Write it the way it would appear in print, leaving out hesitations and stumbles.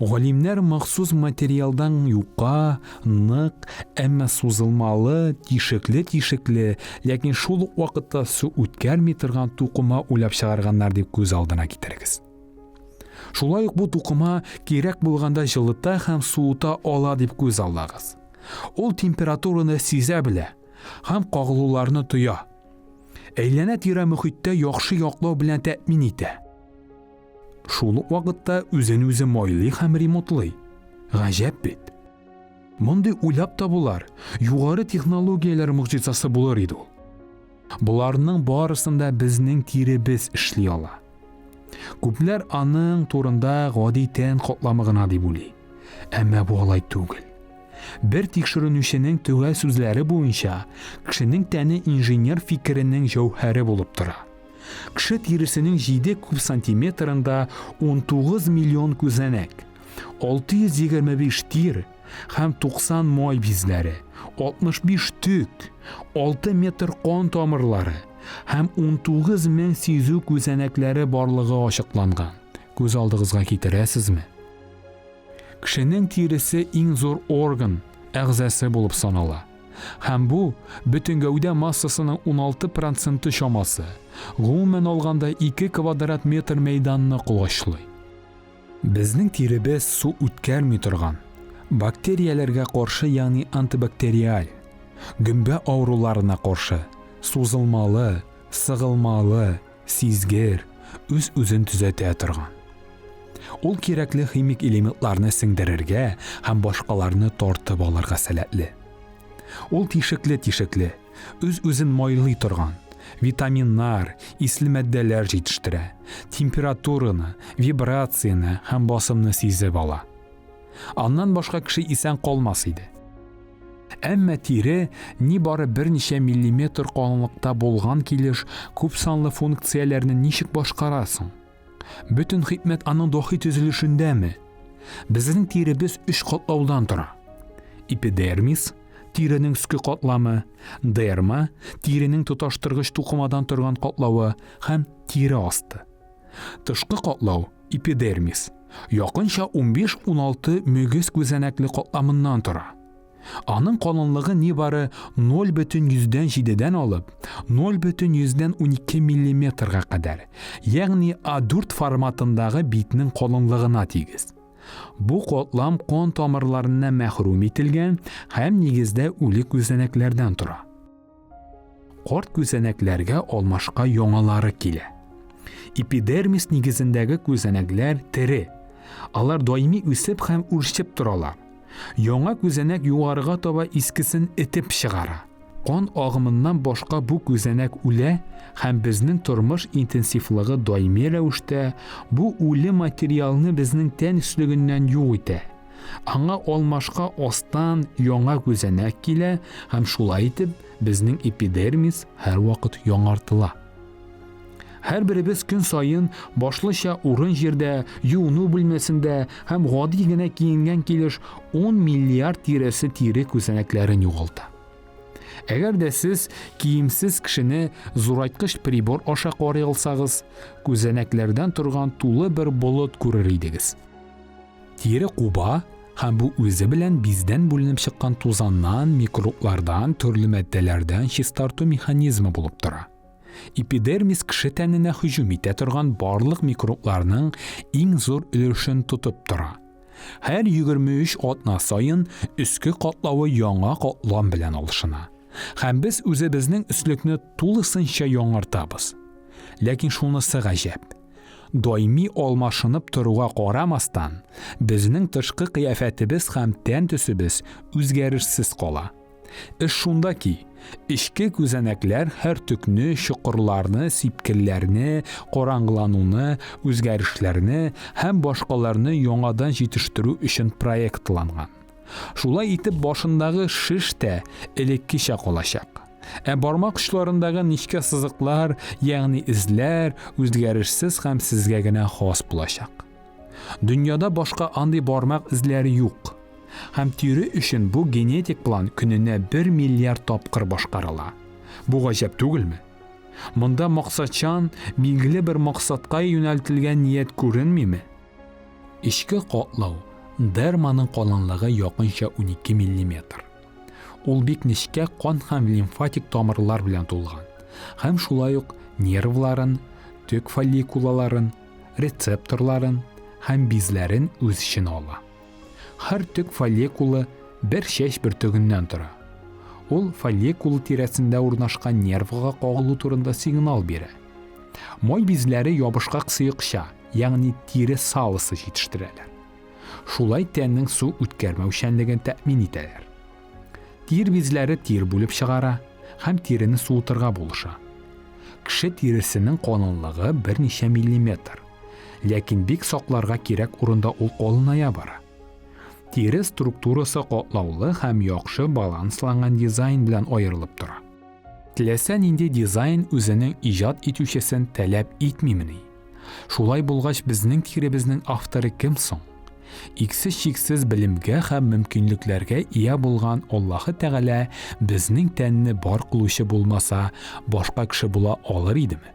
Галимнәр махсус материалдан юка, нык, әмма сузылмалы, тишекле-тишекле, ләкин шул ук вакытта су үткәрми торган тукыма уйлап чыгарганнар дип күз алдына китерегез. Шулай ук бу тукыма кирәк булганда җылыта һәм суыта ала дип күз аллагыз. Ул температураны сизә белә һәм кагылуларны тоя. Әйләнә-тирә мөхиттә яхшы яклау белән тәэмин итә. Шул ук вакытта үзен үзе майлый һәм ремонтлый. Гаҗәп бит. Мондый уйлап табулар югары технологияләр могҗизасы булыр иде ул. Боларның барысын да безнең тиребез эшли ала. Күпләр аның турында гади тән катламы гына дип уйлый. Әмма бу алай түгел. Бер тикшеренүченең төгәл сүзләре буенча, кешенең тәне инженер фикеренең җәүһәре булып тора. Кеше тиресенең 7 куб сантиметрында 19 миллион күзәнәк, 625 тир һәм 90 май бизләре, 65 төк, 6 метр кан тамырлары һәм 19 мең сизү күзәнәкләре барлыгы ачыкланган. Күз алдыгызга китерәсезме? Кешенең тиресе иң зур орган, әгъзасы булып санала. Һәм бу, бөтен гәүдә массасының 16 проценты чамасы, гомумән алганда 2 квадрат метр мәйданны колачлый. Безнең тиребез су үткәрми торган, бактерияләргә каршы, ягъни антибактериаль, гөмбә авыруларына каршы, сузылмалы, сыгылмалы, сизгер, үз-үзен төзәтә торган. Ул кирәкле химик элементларны сеңдерергә һәм башкаларны тартып алырга сәләтле. Ул тишекле-тишекле, үз-үзен майлый торган, витаминнар, исле матдәләр җитештерә, температураны, вибрацияне һәм басымны сизеп ала. Аннан башка кеше исән калмас иде. Әмма тире нибары берничә миллиметр калынлыкта булган килеш күпсанлы функцияләрне ничек башкара соң? Бөтен хикмәт аның дохи төзелешендәме? Безнең тиребез өч катлаудан тора. Эпидермис, тиренең өске катламы, дерма, тиренең тоташтыргыч тукымадан торган катлавы һәм тире асты. Тышкы катлау, эпидермис, якынча 15-16 мөгез күзәнәкле катламыннан тора. Аның калынлыгы нибары 0,7 алып 0,12 миллиметрга кадәр, ягъни А4 форматындагы битнең калынлыгына тигез. Бу катлам кан тамырларыннан мәхрүм ителгән һәм нигездә үле күзәнәкләрдән тора. Карт күзәнәкләргә алмашка яңалары килә. Эпидермис нигезендәге күзәнәкләр тере. Алар даими үсеп һәм үрчеп торалар. Яңа күзәнәк югарыга таба искесен этеп чыгара. Кан агымыннан башка бу күзәнәк үлә һәм безнең тормыш интенсивлыгы даими рәвештә бу үле материалны безнең тән өслегеннән юк итә. Аңа алмашка астан яңа күзәнәк килә һәм шулай итеп безнең эпидермис һәрвакыт яңартыла. Һәрберебез көн саен, башлыча урын-җирдә, юыну бүлмәсендә һәм гади генә киенгән килеш 10 миллиард тирәсе тире күзәнәкләрен югалта. Әгәр дә сез киемсез кешене зурайткыч прибор аша карый алсагыз, күзәнәкләрдән торган тулы бер болыт күрер идегез. Тире куба һәм бу үзе белән биздән бүленеп чыккан тузаннан, микроблардан, төрле матдәләрдән чистарту механизмы булып тора. Эпидермис кеше тәненә һөҗүм итә торган барлык микробларның иң зур өлешен тотып тора. Һәр 23 атна саен өске катлавы яңа катлам белән алышына. Һәм без үзебезнең өслекне тулысынча яңартабыз. Ләкин шунысы гаҗәп. Даими алмашынып торуга карамастан, безнең тышкы кыяфәтебез һәм тән төсебез үзгәрешсез кала. Эш шунда ки, эчке күзәнәкләр һәр төкне, чокырларны, сипкелләрне, караңгылануны, үзгәрешләрне һәм башкаларны яңадан җитештерү өчен проектланган. Шулай итеп, башындагы шеш тә элеккечә калачак. Ә бармак очларындагы нечкә сызыклар, ягъни эзләр, үзгәрешсез һәм сезгә генә хас булачак. Дөньяда башка андый бармак эзләре юк. Һәм тире өчен бу генетик план көненә 1 миллиард тапкыр башкарыла. Бу гаҗәп түгелме? Монда максатчан, билгеле бер максатка юнәлтелгән ният күренмиме? Эчке катлау. Дерманың калынлыгы якынча 12 миллиметр. Ул бик нечкә кан һәм лимфатик тамырлар белән тулган һәм шулай ук нервларын, төк фолликулаларын, рецепторларын һәм бизләрен үз эченә ала. Һәр төк фолликулы бер чәч бөртегеннән тора. Ул фолликула тирәсендә урнашкан нервга кагылу турында сигнал бирә. Май бизләре ябышкак сыекча, ягъни тире салосы җитештерәләр. Шулай тәннең су үткәрмәүчәнлеген тәэмин итәләр. Тир бизләре тир бүлеп чыгара һәм тирене суытырга булыша. Кеше тиресенең калынлыгы берничә миллиметр. Ләкин бик сакларга кирәк урында ул калыная бара. Тире структурасы катлаулы һәм яхшы балансланган дизайн белән аерылып тора. Теләсә нинди дизайн үзенең иҗат итүчесен таләп итмимени? Шулай булгач, безнең тиребезнең авторы кем соң? Иксез-чиксез белемгә һәм мөмкинлекләргә ия булган Аллаһы Тәгалә безнең тәнне бар кылучы булмаса, башка кеше була алыр идеме?